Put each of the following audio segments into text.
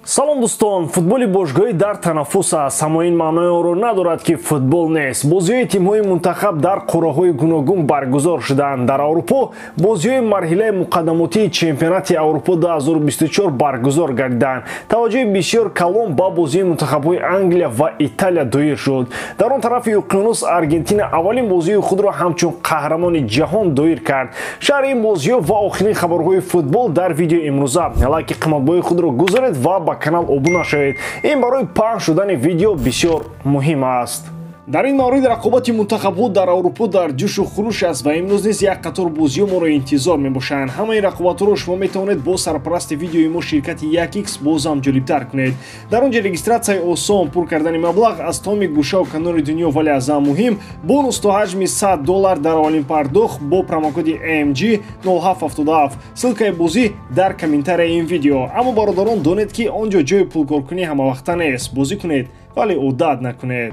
Салом дӯстон, футболи бошгоҳӣ дар танаффус аст, аммо ин маънои онро надорад, ки футбол нест. Бозиҳои тимҳои мунтахаб дар қурраҳои гуногун баргузор шуданд. Дар Аврупо бозиҳои марҳилаи муқаддамотии чемпионати Аврупо 2024 баргузор гардиданд. Таваҷҷӯҳи бисёр калон ба бозии мунтахабҳои Англия ва Италия доир шуд. Дар он тарафи уқёнус Аргентина аввалин бозии худро ҳамчун қаҳрамони ҷаҳон доир кард. Шарҳи ин бозиҳо ва охирин хабарҳои футбол дар видеои имрӯза. Лайки қиматбои худро гузоред ва ба канал обуна шавед. Ин барои паҳн шудани видео бисёр муҳим аст. Дар ин маврид рақобати мунтахабҳо дар Аврупо дар ҷӯшу хуруш аст ва имрӯз низ як қатор бозиҳо моро интизор мебошанд. Ҳамаи рақобатҳоро шумо метавонед бо сарпарасти видеои мо ширкати 1x бозам ҷолибтар кунед. Дар он ҷо регистратсияи осон, пур кардани маблағ аз тамоми гӯшаву канори дунё, вале аз ҳама муҳим бонус то ҳаҷми $100 дар аввалин пардохт бо промокоди MG 0777. Ссылкаи бозӣ дар комментарияи ин видео. Аммо бародарон, донед, ки он ҷо ҷои пулкоркунӣ ҳамавақта нест. Бозӣ кунед, вале одат накунед.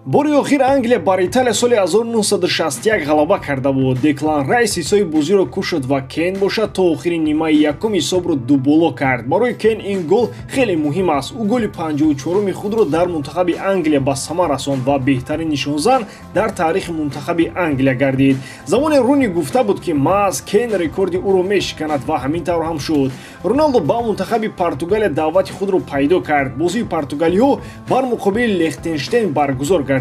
Бори охир Англия бар Италия соли 1961 ғалаба карда буд. Деклан Райс ҳисоби бозиро кушод ва Кейн бошад то охири нимаи якум ҳисобро дуболо кард. Барои Кейн ин гол хеле муҳим аст. Ӯ голи 54-уми худро дар мунтахаби Англия ба самар расонд ва беҳтарин нишонзан дар таърихи мунтахаби Англия гардид. Замоне Руни гуфта буд, ки маҳз Кейн рекорди ӯро мешиканад ва ҳамин тавр ҳам шуд. Роналдо ба мунтахаби Португалия даъвати худро пайдо кард. Бозии португалиҳо бар муқобили Лихтенштейн баргузор гардид.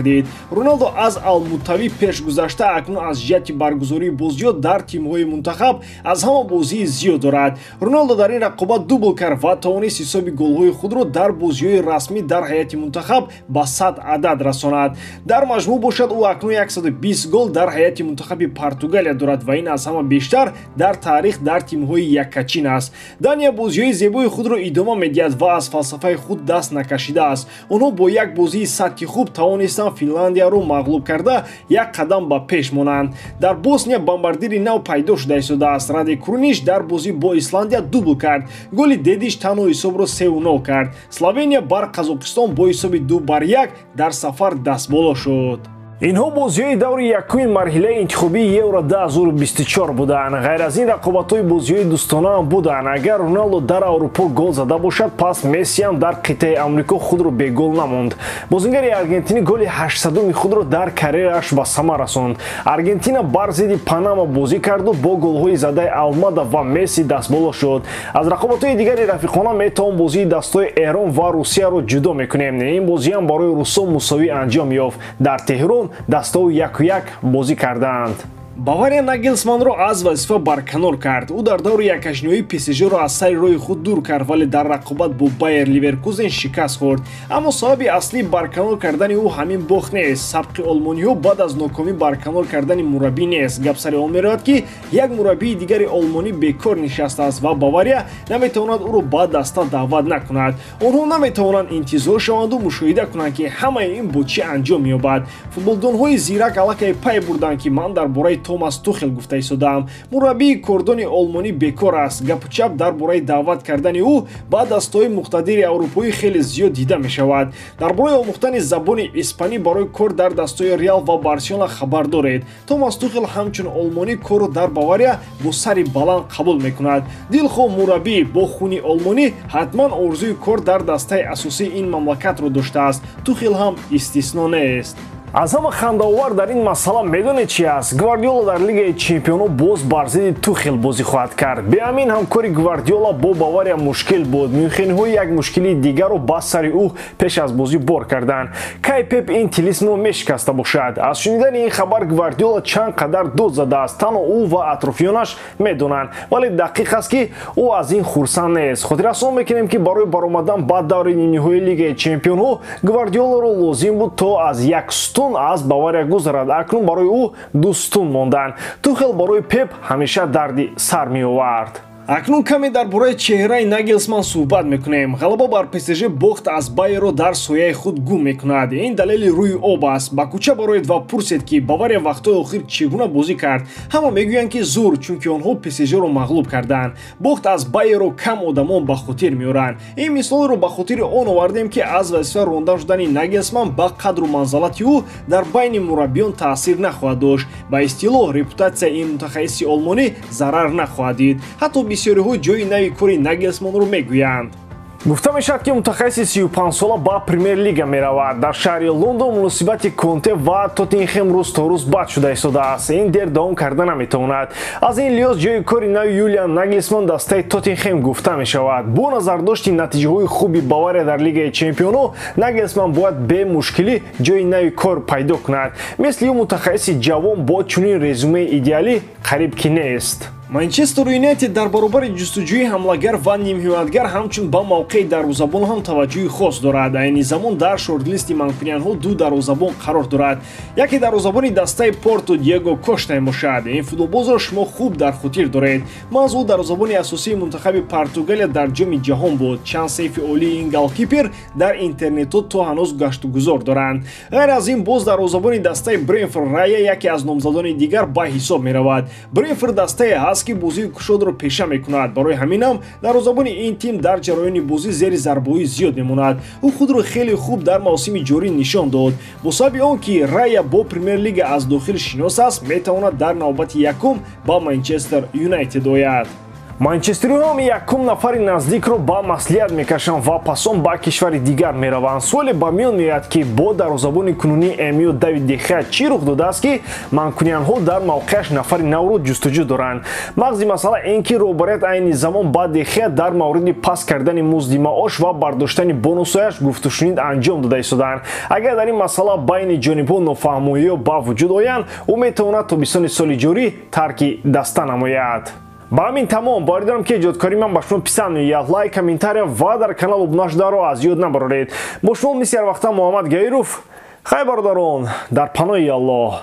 Роналдо аз Алмутавӣ пеш гузашта, акнун аз ҷиҳати баргузории бозиҳо дар тимҳои мунтахаб аз ҳама бозии зиёд дорад. Роналдо дар ин рақобат дубл кард ва тавонист ҳисоби голҳои худро дар бозиҳои расмӣ дар ҳайати мунтахаб ба 100 адад расонад. Дар маҷмӯъ бошад, ӯ акнун 120 гол дар ҳайати мунтахаби Португалия дорад ва ин аз ҳама бештар дар таърих дар тимҳои яккачин аст. Дания бозиҳои зебои худро идома медиҳад ва аз фалсафаи худ даст накашидааст. Онҳо бо як бозии сатҳи хуб тавонистанд Финландияро мағлуб карда, як қадам ба пеш монанд. Дар Босния бомбардири нав пайдо шуда истодааст. Раде Круниш дар бозӣ бо Исландия дубл кард. Голи Дедиш танҳо ҳисобро 3-0 кард. Словения бар Қазоқистон бо ҳисоби 2-1 дар сафар дастболо шуд. Инҳо бозиҳои даври якуми марҳилаи интихобии Евро 2024 буданд. Ғайр аз ин рақобатҳои бозиҳои дӯстонаам буданд. Агар Роналдо дар Аврупо гол зада бошад, пас Мессиам дар қитъаи Амрико худро бегол намонд. Бозингари аргентинӣ голи 800-уми худро дар карьерааш ба самар расонд. Аргентина бар зидди Панама бозӣ карду бо голҳои задаи Алмада ва Месси дастболо шуд. Аз рақобатҳои дигари рафиқона метавон бозии дастҳои Эрон ва Русияро ҷудо мекунем. Ин бозиам барои русо мусовӣ анҷом ёфт. Дар Теҳрон дастаҳо 1-1 бозӣ кардаанд. Бавария Нагелсманро аз вазифа барканор кард. Ӯ дар даври якашниҳои ПСЖ-ро аз сари роҳи худ дур кард, вале дар рақобат бо Байер Ливеркузен шикаст хӯрд. Аммо сабаби аслии барканор кардани ӯ ҳамин бохт нест. Сабқи олмониҳо баъд аз нокомӣ барканор кардани мураббӣ нест. Гап сари он меравад, ки як мураббии дигари олмонӣ бекор нишастааст ва Бавария наметавонад ӯро ба даста даъват накунад. Онҳо наметавонанд интизор шаванду мушоҳида кунанд, ки ҳамаи ин бо чӣ анҷом меёбад. Футболдонҳои зирак аллакай пай бурданд, ки ман дар бораи Томас Тухел гуфта истодаам. Мураббии кордони олмонӣ бекор аст. Гапу чап дар бораи даъват кардани ӯ ба дастҳои муқтадири аврупоӣ хеле зиёд дида мешавад. Дар бораи омӯхтани забони испанӣ барои кор дар дастҳои Реал ва Барселона хабар доред. Томас Тухел ҳамчун олмонӣ корро дар Бавария бо сари баланд қабул мекунад. Дилхоҳ мураббӣ бо хуни олмонӣ ҳатман орзуи кор дар дастаи асосии ин мамлакатро доштааст. Тухел ҳам истисно нест. Аз ҳама хандаовар дар ин масъала медонед чи аст? Гвардиола дар Лигаи чемпионҳо боз бар зидди Тухел бозӣ хоҳад кард. Беамин ҳамкори Гвардиола бо Бавария мушкил буд. Мюнхениҳо як мушкилии дигарро ба сари ӯ пеш аз бозӣ бор карданд. Кай Пеп ин тилисмро мешикаста бошад? Аз шунидани ин хабар Гвардиола чанд қадар дод задааст, танҳо ӯ ва атрофиёнаш медонанд, вале дақиқ аст, ки ӯ аз ин хурсанд нест. Хотиррасон мекунем, ки барои баромадан ба даври нимниҳоии Лигаи чемпионҳо Гвардиоларо лозим буд, то аз як сутун аз Бавария гузарад. Акнун барои ӯ ду сутун монданд. Тухел барои Пеп ҳамеша дарди сар меовард. Акнун каме дар бораи чеҳраи Нагелсман суҳбат мекунем. Ғалаба бар ПСЖ бохт аз Байерро дар сояи худ гум мекунад. Ин далели рӯи об аст. Ба кӯча бароед ва пурсед, ки Бавария вақтҳои охир чӣ гуна бозӣ кард. Ҳама мегӯянд, ки зур, чунки онҳо ПСЖ-ро мағлуб карданд. Бохт аз Байерро кам одамон ба хотир меоранд. Ин мисолро ба хотири он овардем, ки аз вазифа ронда шудани Нагелсман ба қадру манзалати ӯ дар байни мураббиён таъсир нахоҳад дошт. Ба истилоҳ, репутатсияи ин мутахассиси олмонӣ зарар нахоҳад дид. Ҳатто Бисёриҳо ҷои нави кори Нагелсманро мегӯянд. Гуфта мешавад, ки мутахассиси 35-сола ба Премер-лига меравад. Дар шаҳри Лондон муносибати Конте ва Тоттенхем рӯз то рӯз бад шуда истодааст. Ин дер давом карда наметавонад. Аз ин лиҳоз ҷои кори нави Юлиан Наглисман дастаи Тоттенхем гуфта мешавад. Бо назардошти натиҷаҳои хуби Бавария дар Лигаи чемпионҳо, Нагелсман бояд бемушкилӣ ҷои нави кор пайдо кунад. Мисли ӯ мутахассиси ҷавон бо чунин резюмеи идеалӣ қариб ки нест. Манчестер Юнайтед дар баробари ҷустуҷӯи ҳамлагар ва нимҳимоятгар ҳамчун ба мавқеи дарвозабон ҳам таваҷҷӯҳи хос дорад. Айни замон дар шортлисти манкуниянҳо ду дарвозабон қарор дорад. Яке дарвозабони дастаи Порту Диего Кошта мебошад. Ин футболбозро шумо хуб дар хотир доред. Маҳз ӯ дарвозабони асосии мунтахаби Португалия дар Ҷоми ҷаҳон буд. Чанд сейфи олии ин голкипер дар интернетҳо то ҳанӯз гаштугузор доранд. Ғайр аз ин, боз дарвозабони дастаи Бренфорд Рая яке аз номзадони дигар ба ҳисоб меравад. Бренфорд дастае ҳаст, ки бозии кушодро пеша мекунад. Барои ҳамин ҳам дарвозабони ин тим дар ҷараёни бозӣ зери зарбаҳои зиёд мемонад. Ӯ худро хеле хуб дар мавсими ҷорӣ нишон дод. Бо сабаби он ки Рая бо Премер-лига аз дохил шинос аст, метавонад дар навбати якум ба Манчестер Юнайтед ояд. Манчестериҳо якум нафари наздикро ба маслиҳат мекашанд ва пас он ба кишвари дигар мераванд. Суоле ба миён меояд, ки бо дарвозабони кунунии МЮ Давид Дехеа чӣ рух додааст, ки манкуниянҳо дар мавқеаш нафари навро ҷустуҷӯ доранд. Мағзи масъала ин ки роҳбарият айни замон ба Дехеа дар мавриди паст кардани музди маош ва бардоштани бонусҳояш гуфтушунид анҷом дода истодаанд. Агар дар ин масъала байни ҷонибҳо нофаҳмоиҳо ба вуҷуд оянд, ӯ метавонад тобистони соли ҷорӣ тарки даста намояд. Ба ҳамин тамом. Боварӣ дорам, ки эҷодкории ман ба шумо писанд меояд. Лайк, комментария ва дар канал обуна шударо аз ёд набароред. Бо шумо мисли ҳар вақта Муҳаммад Гаиров. Хайр, бародарон, дар паноҳи Аллоҳ.